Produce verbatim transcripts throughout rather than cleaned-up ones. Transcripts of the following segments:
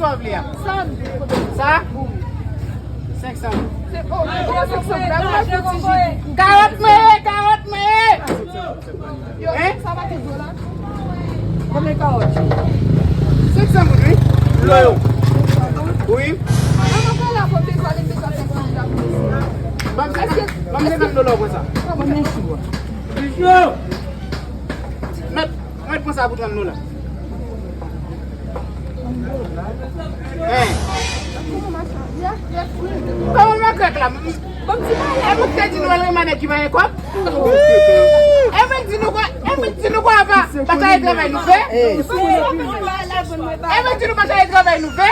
Sa w vle a? Sa? Senk san goud. Se, oh, oh, senk san goud. Karòt mwen ye, karòt mwen ye. Yo, hein? Sa va toujou la? Konbyen kawòt? Senk san goud, wi. Lo yo. Wi. An, mwen pa la pou bezwen, bezwen senk san goud la pou mesye. Ban m, ban m senkann dola pou sa. Konbyen sou a? Mèt, mèt pran sa pou trant dola. Hein. Kòman makrèl la? Bon, ti bagay. E mwen te di nou al renmen nèg ki pa gen kòb. E mwen di nou kwa, e mwen di nou kwa pa, pa chache travay nou fè. E mwen di nou pa chache travay nou fè.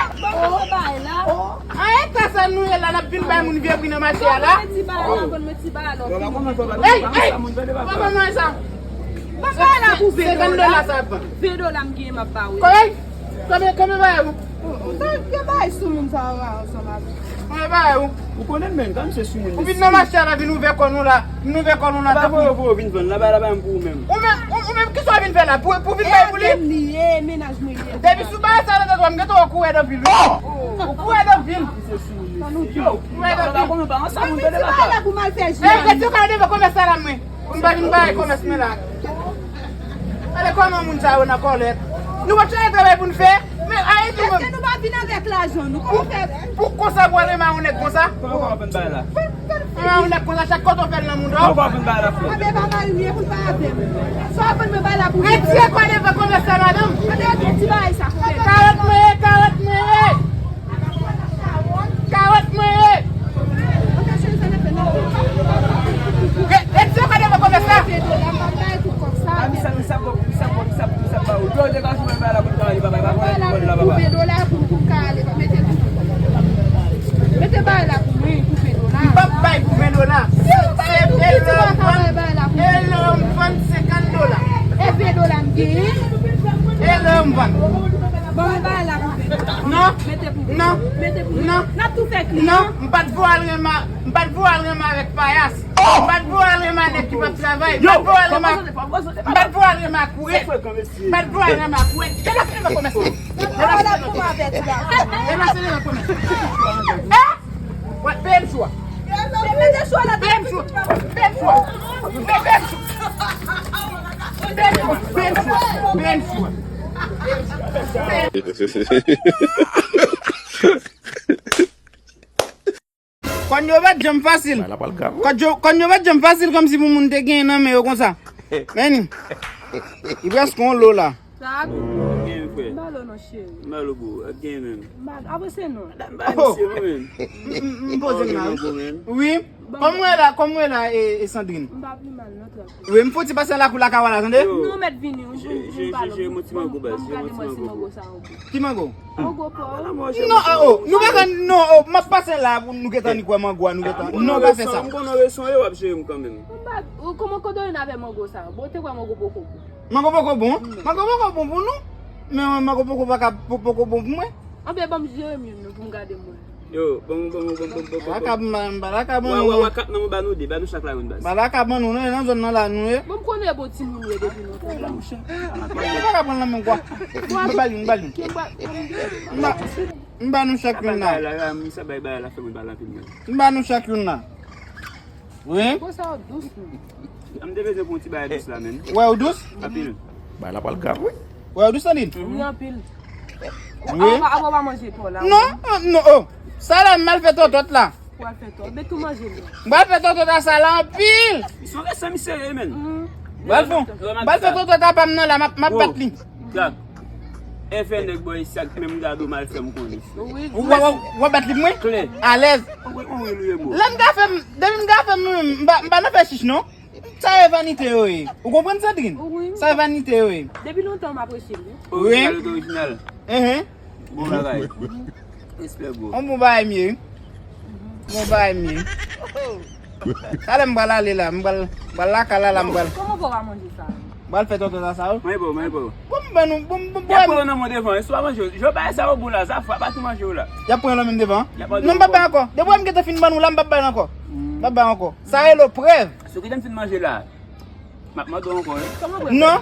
An eta sa nou ye la, n ap vin bay moun vye pri nan mache a la. Ey, ey, pa ban mwen sa. Senkant dola sa ap vann. Ven dola m genyen m ap ba ou. Kòrèk? Konbyen, konbyen bagay ou? Sa gen bagay sou moun sa yo ansanm avè. Konbyen bagay ou? Ou konnen menm, kan se sou moun. Ou vin nan mache a la, vin ouvè kò nou la. Vin ouvè kò nou la. Ba pou yo pou yo vin vann. La ba la ba m pou ou menm. Ou menm, ou, ou menm, kisa w vin fè la? Pou, pou vin bay pou li? Li ye, mennaj mwen ye. Depi sou bagay sa nan tèt ou, m gentan wè w kouri anpil, wi. Ou kouri anpil. Yo, kouri anpil. Menm ti bagay la pou m al fè jiyàn. Ey, se ti bagay de komès sa la, mwen. Pou m pa vin bay komès mwen la. Gade kòman moun sa yo nan kòlèt. Nou pa t chache travay pou n fè. Men Ayiti mwen. Èske nou pa vin avèk lajan nou? Kòman fè? Pou konsa pou ale ma yon nèg konsa. Kòman w ap vin bay la? Ma yon nèg konsa chak kote w fè l nan moun an. Kòman w ap vin bay la frè? Anben pa mari m ye pou l pa avè m. Sa w ap vin mwen bay la pou. Retire kò devan komès sa madanm. Anben ti bagay sa. Karòt mwen ye, karòt mwen ye. Karòt mwen ye. Re-, retire kò devan komès la. Mete bagay la pou mwen pou ven dola. M p ap bay pou ven dola. Se e lè m vann, e lè m vann senkant dola. E ven dola m genyen. E lè m vann. Bon, mwen bagay la pou ven dola. Non. Mete pou ven dola. Non. Mete pou ven dola. Non. N ap tou fè kliyan. Non, m pa t vo al renmen, m pa t vo al renmen avèk payas. M pa t vo al renmen nèg ki p ap travay. M pa t vo al renmen, m pa t vo al renmen ak koure. M pa t vo al renmen ak koure. Gade la fè komès. Gade la fè komès. Gade la fè komès. Hein? Wè, peye m sou a. Peye m sou a. Peye m sou a. Peye m sou a. Peye m sou a. Peye m sou a. Peye m sou a. Kòn yo pa t janm fasil. Kòn yo, kòn yo pa t janm fasil kòmsi pou moun te genyen nan men yo konsa. Men li. Li prèske yon lo la. Sa ap gen frè. M ba lo non cheri. M ba lo bro, ap gen menm. M ba, apre se non. M ba misye non menm. M poze m la. Wi. Kòman w ye la, kòman w ye la, e, e Sandrine? M pa pi mal non, tranquille. Wi, m fouti pase lakou lakay la, tande? Non, mèt vini, ou vin, vin pale. Jere mon ti mango baz, jere mon ti mango. Ti mango? Mango pa. Non, oh, oh, nou pa ka, non, oh, m ap pase la, nou gentan ni kwè mango a, nou gentan. Non, pa fè sa. M konnen reson yo, w ap jere m kanmenm. M pa, ou kòman kote w vin avè mango sa? Bon, te kwè mango poko bon. Mango poko bon? Mango poko bon pou nou. Men mango poko pa ka, po-, poko bon pou mwen. Anben, ban m jere m youn non pou m gade mwen. Yo, bon, bon, bon, bon, bon, bon, bon. Ba la ka, ba la ka ban nou. Wa, wa, wa, kat nan mwen, ba nou de, ba nou chak la youn baz. Ba la ka ban nou, non, nan zòn nan la nou ye. Bon, m konnen bon timoun ou ye depi lontan. Ba la mouche. Ba la ka pran nan men kwa. M ba youn, m ba youn. M ba, m ba nou chak youn la. Sa bay la, la, m sa bay, bay la, fè mwen ba la anpil mwen. M ba nou chak youn la. Wi. Konsa w dous, non. M te bezwen pou yon ti bagay dous la, menm. Wè, ou dous? Anpil. Bagay la pral grav, wi. Wè, ou dous, Sandrine? Wi, anpil. Wi. Apa, apa w pa manje pa w la? Non, non, oh. Sa la, m al fè tòtòt la. W al fè tòtòt. Men tou manje, non. M al fè tòtòt la, sa la anpil. Li se yon resan misye ye, menm. M al fè, m al fè tòtòt a pa m nan la, m ap, m ap bat li. Gad. Efè nèg bò isi ak menm gado mal fè m konnen. Ou, w, w, w ap bat li pou mwen? Klè. Alèz. Lè m ka fè m, depi m ka fè m, m pa, m pa nan fè chich non. Sa e vanite yo ye. Ou konprann, Sandrine? Wi. Sa e vanite yo ye. Depi lontan m apresye l wi. Wi. Orijinal, orijinal. Enhen. Bon bagay. Respè bro. On bon bagay m ye wi. Bon bagay m ye. Talè m pral ale la, m pral, m pral lakay la, la m pral. Kòman fè w pa manje sa? M pral fè tòtòt a sa yo. Manje bò, manje bò. Bon, m ban nou, bon, bon, bon. Y ap pran nan men w devan, si w pa manje, yo bay sa yo bon la, sa fwa pa tou manje yo la. Y ap pran nan men m devan? Non, m p ap bay ankò. Depi m gentan fin ban nou la, m p ap bay ankò. M p ap bay ankò. Sa rele prèv. Sou ki jan m fin manje la. M ap mande w ankò, wi. Kòman prèv la? Non.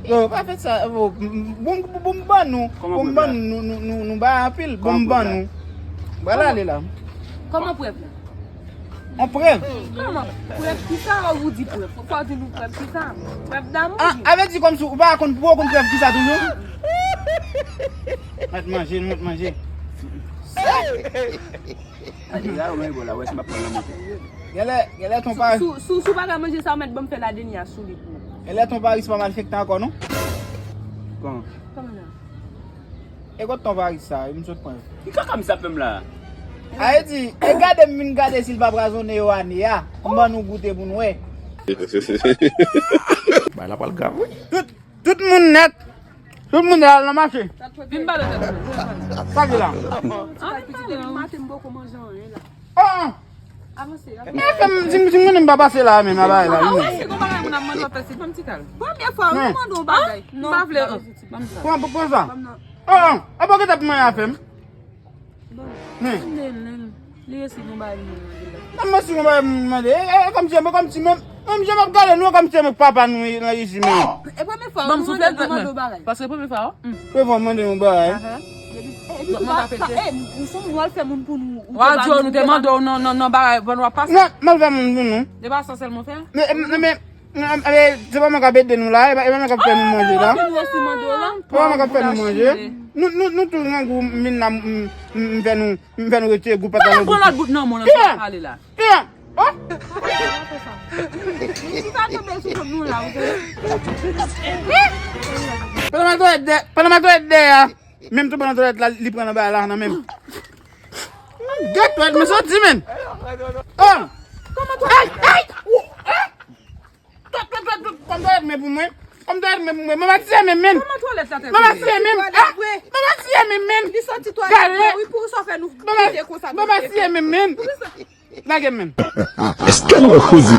Yo, pa fè sa. Yo, m, m, bon, bon, bon, ban nou. Kòman prèv la? Bon, ban nou, nou, nou, nou ba anpil. Bon, ban nou. Kòman prèv la? Vwala, ale la. Kòman prèv la? On prèv? Kòman? Prèv kisa ou di prèv? Fò w di nou prèv kisa? Prèv damou? Ah, avè di kòmsi ou pa konn, ou konn prèv kisa toujou? Mèt manje, mèt manje. Ay, la, ou mèt bò la, wè si m ap pran nan moto. Genlè, genlè ton pa. Si, si, si w pa ka manje sa, ou mèt ban m fè ladenya sou li pou ou. Genlè ton Paris pa malfektan ankò, non? Kòman? Kòman la? E kot ton Paris sa, e m sot pran. Ki kaka m sa fè m la? A e di, e gade m vin gade si l pa prazone yo ane a. M ban nou goute pou n wè. Bay la pral grav, wi. Tout, tout moun nèt. Tout moun al nan mache. Vin pale tèt mwen. Sa ki la? An, vin pale. Maten m poko manje anyen la. Ah, ah. Avanse, avanse. Men fè m, si m, si m konnen m pa pase la menm, a bagay la, ah, wi. Wi, si gon bagay moun ap mande w ap fè, se ban m ti kal. Premye fwa, wi, mande w bagay. Non, m pa vle. Ban m sa. Pran, pran sa. Ban m nan. Ah, ah. A pa w gentan ap mande afè m. Bon. Men. Mande l, li resi gon bagay moun mande la. Nan mwen si gon bagay moun mande. E, e, kòmsi, e, kòmsi menm, menm jan m ap gade nou, kòmsi se menm papa nou nan isi menm. E premye fwa, nou mande, nou mande w bagay. Paske premye fwa, wi. Premye fwa m mande nou bagay. Aha. Epi, epi tou pa, pa, e, nou se moun w al fè moun pou nou, ou te ba nou, nou te mande w nan, nan, nan bagay, ban nou ap pase. Non, m al fè moun pou nou. E pa sa sèlman fè? Men, men, men, men, men, se pa mwen k ap ede nou la, e pa, e pa mwen k ap fè nou manje la. Epi nou osi mande w la. Se pa mwen k ap fè nou manje. Nou, nou, nou tou nan gou m vin la, m, m, m fè nou, m fè nou retire gou pantalon. Pran lòt bout nan men w, nan sa w pale la. Kiyè? Oh! Ou pa tonbe sou kont nou la, ou te. Pandan m ap dwèt dè, pandan m ap dwèt dèyè a. Menm tou pandan twalèt la, li pran nan bagay la nan menm. Gèt twalèt mwen soti, menn. Oh! Ay, ay! Ou, eh! Twalèt, twalèt, twalèt, twalèt, kòm twalèt men pou mwen. Kòm twalèt la te. Mama tiye men, menn. Kòman twalèt la te? Mama tiye men, menn. Ah! Mama tiye men, menn. Li soti twalèt. Gade. Wi, pou sa fè nou kite konsa. Mama tiye men, menn. Lage m, menn. Èske nou koze?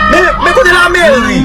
Men, men kote la meri?